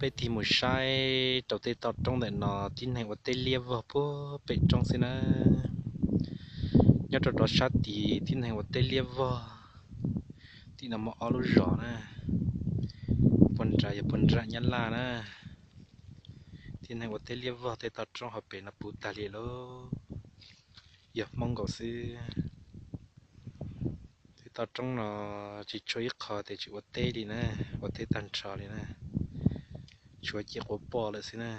Peb tig mus saib rau tej toj roob ntawm no tib neeg ua teb liab vog puag pem roob xwb na. Nyob rau rov sab tid tib neeg ua teb liab vog. Tim no muaj ob lub zos na, puag nram yog puag nram Nyab Laj na. Tib neeg ua teb liab vog tej toj roob hauv pes no puv tag li lauj, yog Hmoob nkaus xwb. Tej toj roob no tsis tshua ib qho tias tsis ua teb li na, ua teb tag nrho li na, tshuav ceg quav poj lawm xwb na.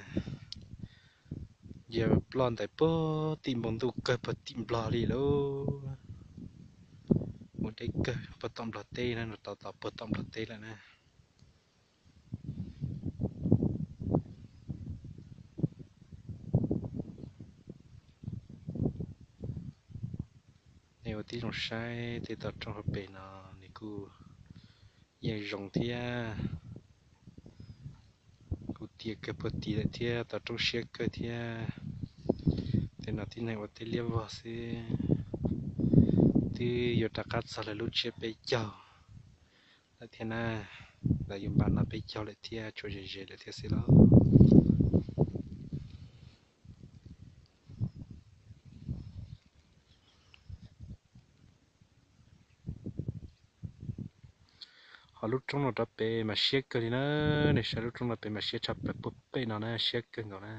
Yog ploj ntawm puag tim npoo ntuj kawg puag tim Nplog li lauj, mus deb kawg puag tom Nplog teb na, no tau tom puag tom Nplog teb lawm na. Nej ua tib zoo saib tej toj roob hauv pes no nws kuj yeej zoo thiab, kuj tiaj kawg puag tid lawm thiab, toj roob siab kawg thiab. Tej no tib neeg ua teb liab vog xwb, twb yuav rov qab txog lawv lub tsiab peb caug lawm thiab na, lawv yuav npaj noj peb caug lawm thiab, tshuav ze ze lawm thiab xwb lauj. Ho lub roob no rov pem mas siab kawg li na, nej saib lub roob no pem mas siab tshaj plaws puag pem no na, siab kawg nkaus na.